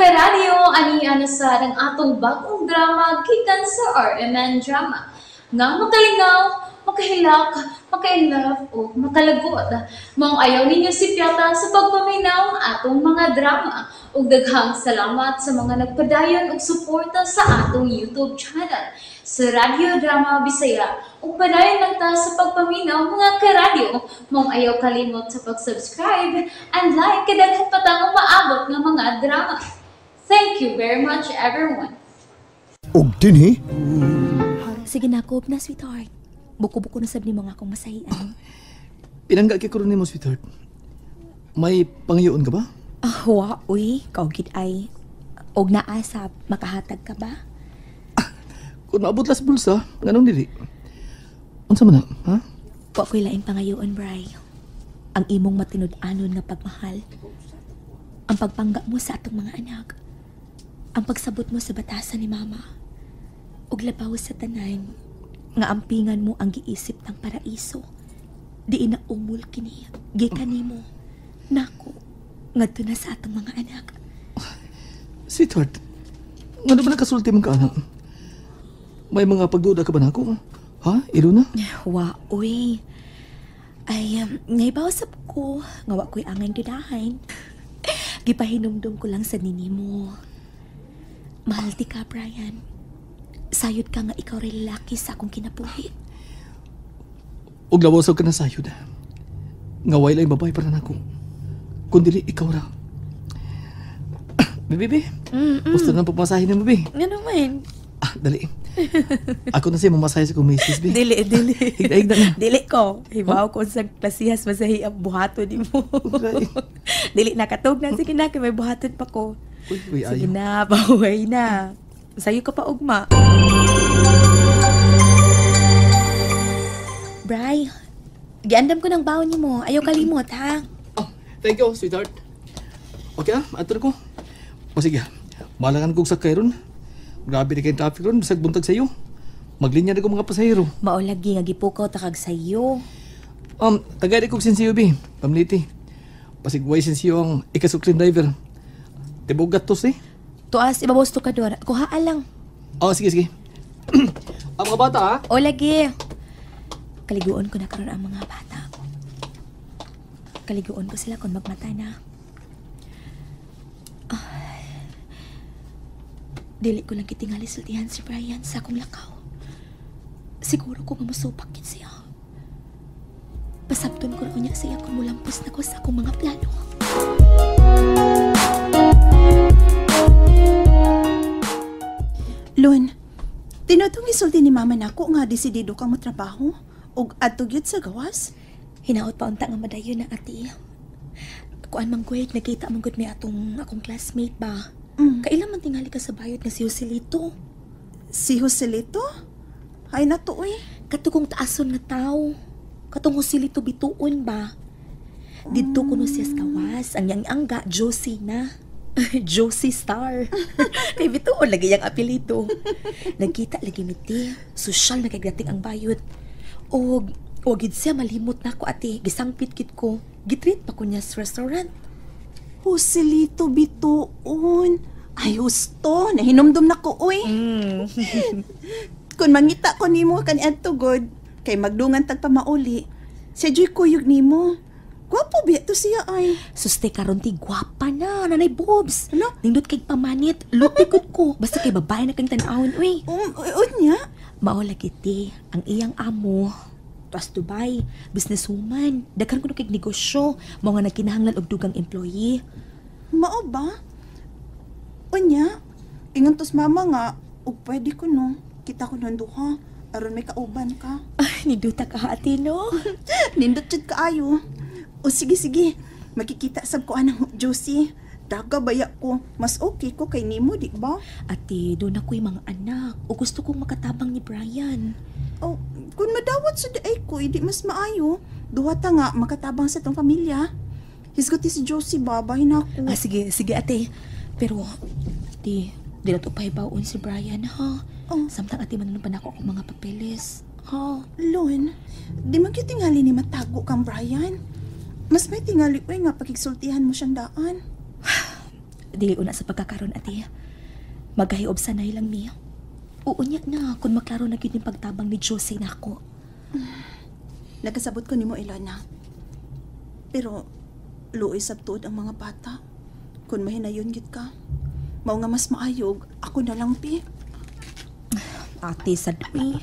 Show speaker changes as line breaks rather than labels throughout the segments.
Karadyo, ani na sa ang atong bagong drama gikan sa RMN Drama. Nga makalingaw, makahilak, makainlove o makalagot. Maong ayaw ninyo sipyata sa pagpaminaw atong mga drama. Ug daghang salamat sa mga nagpadayon og suporta sa atong YouTube channel sa Radyo Drama Bisaya. Ug padayon lang ta sa pagpaminaw, mga karadyo. Maong ayaw kalimot sa pag-subscribe and like kay daghan pa tang umaabot nga mga drama. Thank you very much, everyone.
Og dinhi
Sige na, kuob na, sweetheart. Buko-buko na sab nimo nga akong masahian.
Pinangga kay karon nimo, sweetheart. May pangayoon ka ba?
Ah, wa, uy. Kaugid ay. Og naasab, makahatag ka ba?
Kung maabot las bulsa, nganong dili? Unsa man na, ha?
Wa ko'y laing pangayoon, Bray. Ang imong matinud-anon nga pagmahal. Ang pagpangga mo sa atong mga anak. Ang pagsabot mo sa batasan ni Mama. Ug labaw sa tanan, nga ampingan mo ang giisip ng paraiso. Di na umul kini, gikan nimo. Nako, ngadto na sa atong mga anak.
Sweetheart, ngano ba nakasulti man ka, anak? May mga pagduda ka ba nako? Ha? Iluna?
Wa, uy. Ay, naibaw sab ko, nga wa ko'y angay dudahan. Gipahinumdum ko lang sa nini mo. Mahal ti ka, Brian. Sayod ka nga ikaw rin lalaki sa akong kinabuhi.
Og labaw ka na sayod. Nga way lang babae para nako. Kung dili, ikaw ra. Bibi, gusto na pagmasahin mo, bi.
Nga naman.
Ah, dali. Ako na siya mamasahe sa kong misis, bi.
Dili, dili.
Higda-higda na.
Dili ko. Hibaw ko sa klasihas masahi ang buhaton nimo.
Okay.
Dili nakatug na. Sige na, kay may buhaton pa ko.
Uy, uy,
Sige
ayaw.
na, baway na. Sayo ka pa ugma. Bray, giandam ko ng baon nimo. Ayaw kalimot, ha?
Oh, thank you, sweetheart. Okay ah, ato na ko. O sige, malangan kong sakay ron. Grabe na kayong traffic ron, bisag buntag sa iyo. Maglinya na ko mga pasahero.
Maolagi nga gipukaw ta kag sayo.
Tagay na kong sinsiyo, bi. Pamliti. Pasig way sinsiyo ang ikasukling driver. Tibog gatos eh.
Tuas ibabaw sa tukador. Kuhaa lang.
Oh, sige, sige. Ang mga bata, ha?
O lagi. Kaliguon ko na karon ang mga bata. Kaliguon ko sila kung magmata na. Ah. Dili ko lang kitingali sultihan si Brian sa akong lakaw. Siguro ko nga musupak gid siya. Pasabton ko niya siya kung mulampos na ko sa akong mga plano.
Lun, tinutong isulti ni mama nako nga desidido kang motrabaho ug adto gyud sa gawas.
Hinaot pa unta nga madayon na, ate. Kuan man gud, nakita man gud may atong akong classmate ba. Kailan man tingali ka sa bayot nga si Joselito?
Si Joselito? Ay na to, uy.
Kato kong taason nga tao. Katong Joselito bituon ba? Didto kuno siya sa kawas. Ang yang angga, Josie na. Josie Star. Kay bituon lagi yang apelyido. Nagkita lagi miti. Sosyal na kay dating ang bayot. Og og gid siya malimot na ako, ate. Gisangpit kit ko. Gitreat pa ko niya sa restaurant.
Joselito bituon. Ay, husto. Nahinumdum na ko, uy. Kung mangita ko nimo kaniadto gud, kay magdungan tag pamauli. Siya joy kuyog nimo. Gwapo biya to siya ay.
Suste karon ti gwapa na, nanay Bobs.
Ano?
Nindot kay pamanit, lupikot ko. Basta kay babae na kang tan-awon, uy.
Unya?
Mao lagi ti, ang iyang amo. Tuas Dubai, businesswoman. Daghan kuno kay negosyo, mao nga nagkinahanglan og dugang employee.
Mao ba? Unya, ingon tos mama nga, ug pwede ko no. Kita ko nun duha, aron may kauban ka.
Ay, ninduta ka ate, no?
Nindot jud kaayo. O sige sige, makikita sab ko anang Josie. Daga baya ko, mas okay ko kay nimo, di ba?
Ate, doon ako'y mga anak. O gusto kong makatabang ni Brian.
O, kung madawat sa daay ko, hindi mas maayo. Duha ta nga, makatabang sa tong pamilya. Hisguti si Josie, babay na ako.
Ah, sige, sige ate. Pero, ate, di na to pahibaon si Brian, ha?
Oh.
Samtang ate, manunong pa na ako akong mga papeles. Ha?
Lon, di man gyud tingali ni matago kang Brian. Mas may tingali ko nga pakigsultihan mo siyang daan.
Dili una sa pagkakaron, ate. Magahiob sanay lang mi. Uunya na kung maklaro na gyud ning pagtabang ni Josie nako.
Nagkasabot ko nimo, Ilona. Pero luoy sab tuod ang mga bata. Kung mahinayon gid ka, mao nga mas maayog, ako na lang pi.
Ate, sadwi.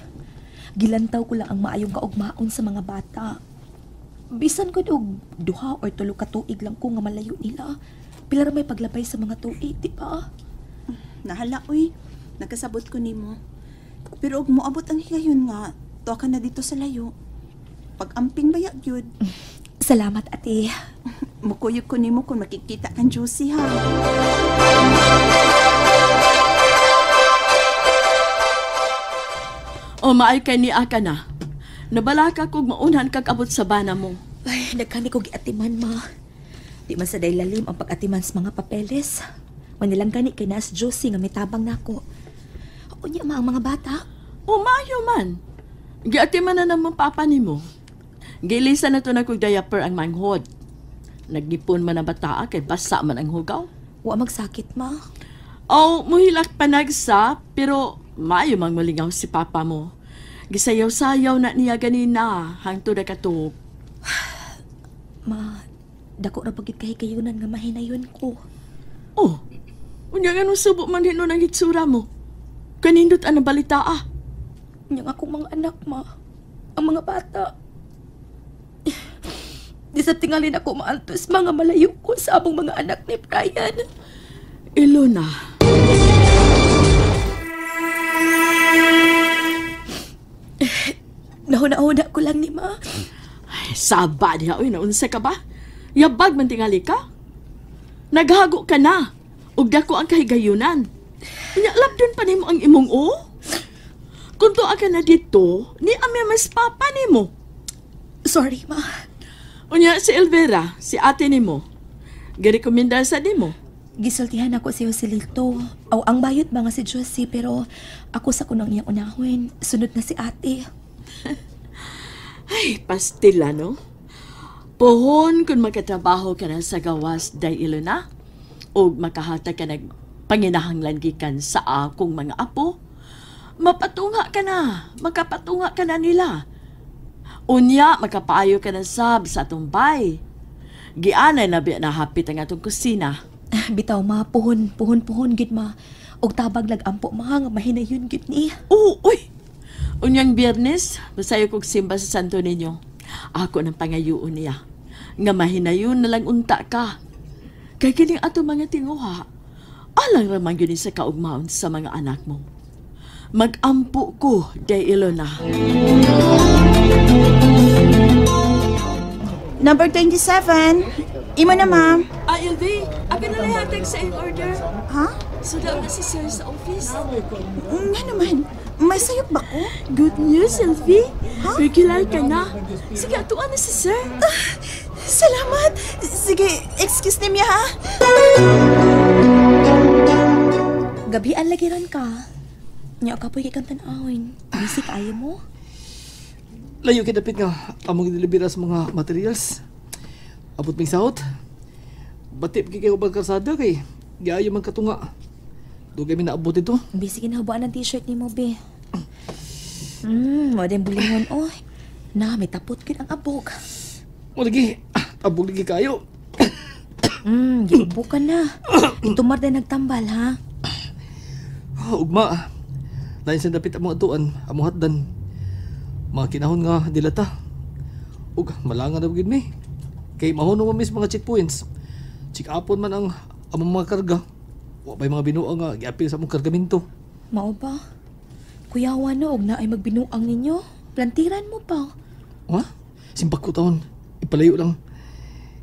Gilantaw ko lang ang maayong kaugmaon sa mga bata. Bisan ko og 2 or 3 ka tuig lang ko nga malayo nila. Pila ra may paglabay sa mga tuig, di ba?
Nahala, uy. Nagkasabot ko nimo. Pero og moabot ang higayon nga, tuwa ka na dito sa layo. Pag-amping baya gyud.
Salamat, ate.
Mukuyog ko nimo kung makikita kang Josie, ha?
O maay kay ni aka na. Nabalaka kog maunhan kag abot sa bana mo.
Ay, nagkani ko giatiman, ma. Di man sa lalim ang pag-atiman sa mga papeles. Manilang gani kay nas Josie nga mitabang nako. Unya ma ang mga bata.
O maayo man. Giatiman na naman papa nimo. Gilisa na to na kog diaper ang manghod. Nagnipon man ang bataa kay basa man ang hugaw.
Wa magsakit, ma.
O muhilak panagsa pero maayo mang mulingaw si papa mo. Gisayaw-sayaw na niya ganina hangtod na katuog.
Ma, dako ra pagid kay kayunan nga mahinayon ko.
Oh, unya nga nung subo man hinon ang hitsura mo. Kanindot ang balita ah.
Unya nga akong mga anak, ma. Ang mga bata. Di sa tingalin ako maantos mga malayo ko sa among mga anak ni Brian.
Ilona.
Nahuna-huna ko lang ni ma.
Ay, saba diha, uy, naunsa ka ba? Yabag man tingali ka? Naghago ka na. Ug dako ang kahigayunan. Unya, labdon pa nimo ang imong o? Kung tuwa ka na dito, ni ami mas papa nimo.
Sorry, ma.
Unya, si Elvira, si ate nimo. Girekomenda sa nimo.
Gisultihan ako si Joselito. Aw, ang bayot ba nga si Josie, pero ako sa kunang iyang unahon. Sunod na si ate.
Ay, pastila, no? Pohon kung magkatrabaho ka na sa gawas, day Ilona, o makahatag ka nag panginahanglan gikan sa akong mga apo, mapatunga ka na, makapatunga ka na nila. Unya, makapaayo ka na sab sa atong bay. Gianay na biya na hapit ang atong kusina.
Bitaw ma, puhon, puhon, puhon, gid ma. Og tabag lagampo ma, nga mahinayon gid ni.
Oo, uy! Unyang Biyernes, masayo kog simba sa Santo Niño. Ako ng pangayuon niya. Nga mahinayon na lang unta ka. Kay kining ato mga tinguha, alang ramang yun sa kaugmaon sa mga anak mo. Magampo ko, day Ilona.
Number 27. Imo na, ma'am.
Ah, Ilvi, ako na lang hatag sa iyong order.
Ha?
So daw na si sir sa office.
Nga naman. May sayop ba ko?
Good news, Ilvi. Huh? Regular ka na. Sige, atuan na si sir.
Salamat. Sige, excuse me, ha?
Gabian lagi ron ka. Nya ka po'y kang tan-awin. Busy kaayo mo?
Layo kay dapit nga among gideliver sa mga materials. Abot mig sahot. Bati pa kay ubang kalsada kay giayo man katunga. Dugay mi naabot dito.
Busy kinahubuan ang t-shirt ni mo, be. Mo din bulingon oy. Na may tapot gid ang abog.
Mo lagi, abog lagi kayo.
Giubo ka na. Itumar din nagtambal, ha?
Ugma. Lain sa dapit among atuan, among hatdan. Mga kinahon nga dilata. Ug malangan na gid mi. Kay mahuno man mis mga checkpoints. Check upon man ang among mga karga. Wa pa'y mga binuang nga giapil sa among kargaminto.
Mao ba? Kuyawa no og na ay magbinuang ninyo. Plantiran mo pa.
Ha? Simpak ko taon. Ipalayo lang.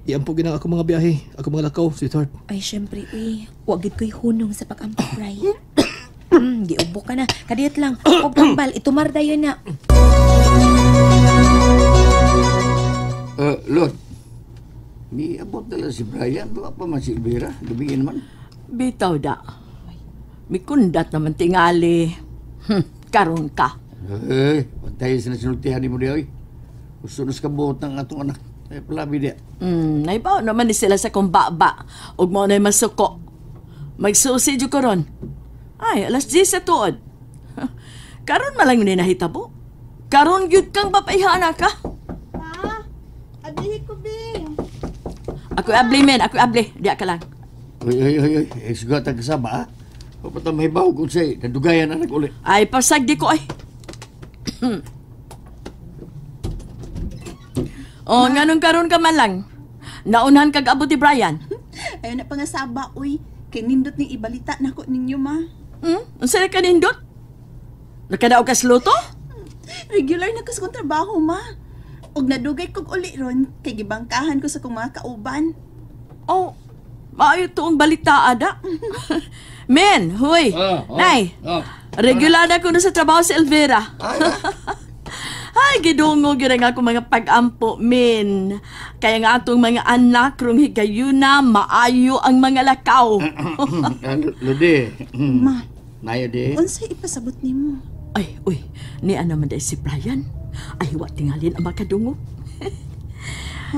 Iampo ginang ako mga biyahe, ako mga lakaw, sweetheart.
Ay, syempre, uy. Wa gid ko'y hunong sa pag-ampo, Bray. Giubo ka na. Kadiyot lang. Og tambal, itumar dayon na.
Lord, miabot na lang si Brian. Wa pa man si Elvira. Gabiin man.
Bitaw da. Mikundat naman tingali. Karon ka.
Eh, pantay sa nasinultihan ni mo diya, oy. Gusto na sa kabuot ng atong anak. Eh, palabi diya.
Naibaw naman ni sila sa kumbaba. Ug mo na'y masuko. Magsusi jud ko ron. Ay, alas 10 sa tuod. Karon man lang ni nahitabo. Karon gyud kang babaihana ka.
Ma, ablihi ko, Bing.
Ako abli men, ako abli. Diya ka lang.
Oy, oy, oy, oy. Eh, sugat ang kasama, ha? Papata mahibaw kung sa'y nadugayan na nag-uli.
Ay, pasag di ko ay. Oh, nganong karon ka man lang? Naunhan kag abot ni Brian.
Ayaw na pangasaba, uy. Kay nindot ning ibalita nako ninyo, ma.
Unsa ka nindot? Nakadaog ka sa luto?
Regular na ko sa kong trabaho, ma. Og nadugay kog uli ron kay gibangkahan ko sa kong mga kauban.
Oh, maayo tuong balita ada. Men, huy. Nay. Regular na ko na sa trabaho si Elvira. Ay, gidungo gyud ang akong mga pag-ampo, men. Kaya nga atong mga anak rong higayuna, maayo ang mga lakaw.
Lodi.
Ma,
Nayo di.
unsay ipasabot nimo?
Ay, uy, ni ana man day si Brian. Ay, wa tingalin ang makadungog.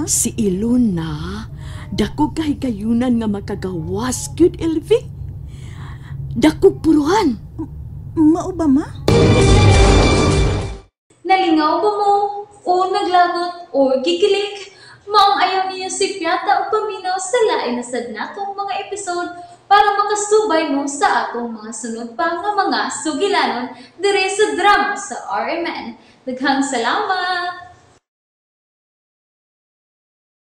Si Ilona, dako kahigayunan nga makagawas gyud, Elvi. Dako puruhan.
Mao ba, ma?
Nalingaw ba mo? O naglagot o gikilig? Maong ayaw niyo si Piata o paminaw sa lain na sad natong mga episode para makasubay mo sa atong mga sunod pa nga mga sugilanon dire sa drama sa RMN. Daghang salamat!